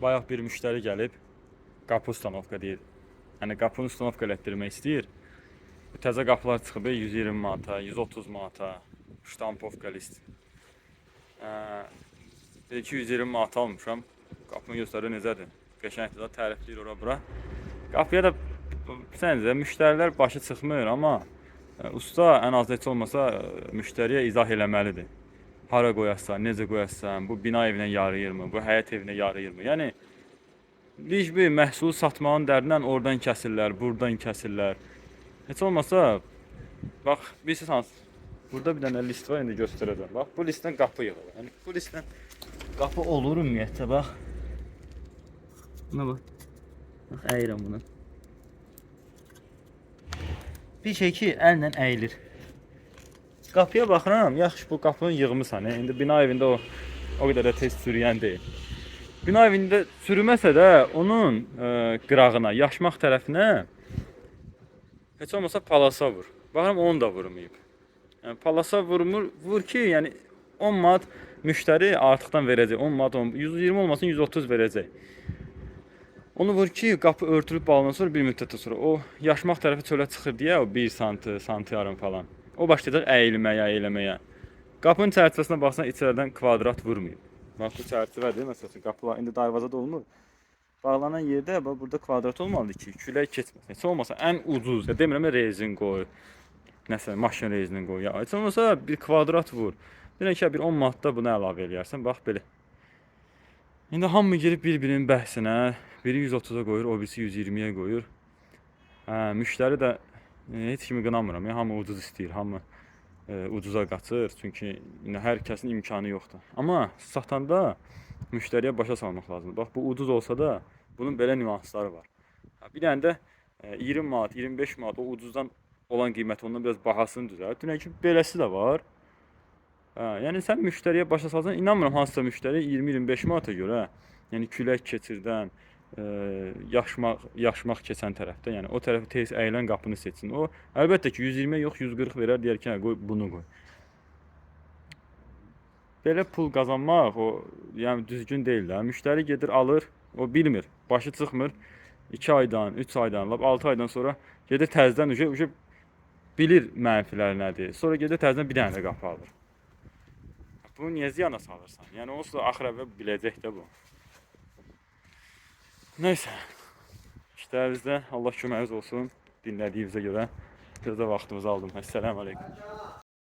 Bayaq bir müştəri gəlib, qapı ustanovka deyir. Yəni qapını ustanovka elətdirmək istəyir. Bu təzə qapılar çıxıb 120 manata, 130 manata, ştampovka list. Dedi ki 120 manata almışam. Qapını göstərir necədir. Qəşəngdir da, tərifləyir ora bura. Qapıya da səncə müştərilər başı çıxmır, amma usta ən az heç olmasa müştəriyə izah eləməlidir. Hara qoyasan, necə qoyasan, bu bina evinə yarayırmı, bu həyət evinə yarayırmı? Yəni liş bir məhsulu satmağın dərdindən oradan kəsirlər, buradan kəsirlər. Heç olmasa bax, bilirsiniz hansı? Burada bir dənə list var, indi göstərəcəm. Bax, bu listdən qapı yığılır. Yəni bu listdən qapı olur ümumiyyətcə, bax. Buna bax. Bax, əyirəm bunu. Bir şey ki, əllə əyilir. Qapıya baxıram, yaxşı bu qapını yığmısan. İndi bina evində o qədər də tez çürüyən deyil. Bina evində çürüməsə də onun qırağına, yaşmaq tərəfinə heç olmasa palasa vur. Baxıram onu da vurmayıb. Yəni palasa vurmur, vur ki, yəni 10 manat müştəri artıqdan verəcək. 10 manat, 10, 120 olmasın 130 verəcək. Onu vur ki, qapı örtülüb bağlandan sonra bir müddətdən sonra o yaşmaq tərəfi çölə çıxır deyə o 1 santı, santı yarım falan. O başlayacaq əyilməyə, əyləməyə. Qapının çərçivəsinə baxsan içəridən kvadrat vurmayıb. Bax bu çərçivədir, məsəl üçün qapılar indi darvazada olmur. Bağlanan yerdə bax burada kvadrat olmalıdır ki, külək keçməsin. Heç olmasa ən ucuz, ya demirəm rezin qoy, nəsə maşın rezini qoy. Ya heç olmasa bir kvadrat vur. Deyirəm ki, bir 10 manatda bunu əlavə eləyərsən. Bax belə. İndi hamı girib bir-birinin bəhsinə, biri 130-a qoyur, o birisi 120-yə qoyur. Hə, müştəri də heç kimi qınamıram. Ya, hamı ucuz istəyir, hamı ucuza qaçır. Çünki indi hər kəsin imkanı yoxdur. Amma satanda müştəriyə başa salmaq lazımdır. Bax bu ucuz olsa da bunun belə nüansları var. Ha, bir dənə də 20 manat, 25 manat o ucuzdan olan qiyməti ondan biraz bahasını düzəlt. Dünən ki beləsi də var. Hə, yəni sən müştəriyə başa salsan, inanmıram hansısa müştəri 20-25 manata görə, yəni külək keçirdən, yaşmaq keçən tərəfdə, yəni o tərəfi tez əyilən qapını seçsin. O əlbəttə ki 120 yox 140 verər, deyər ki, hə, qoy bunu qoy. Belə pul qazanmaq o yəni düzgün deyil də. Müştəri gedir alır, o bilmir, başı çıxmır. 2 aydan, 3 aydan, lap 6 aydan sonra gedir təzədən uje bilir mənfilər nədir. Sonra gedir təzədən bir dənə də qapı alır. Bunu niyə ziyana salırsan? Yəni onsuz da axır əvvəl biləcək də bu. Neysə. İşlərimizdə Allah köməyiniz olsun. Dinlədiyinizə görə biraz da vaxtımızı aldım. Əssalamu aleyküm.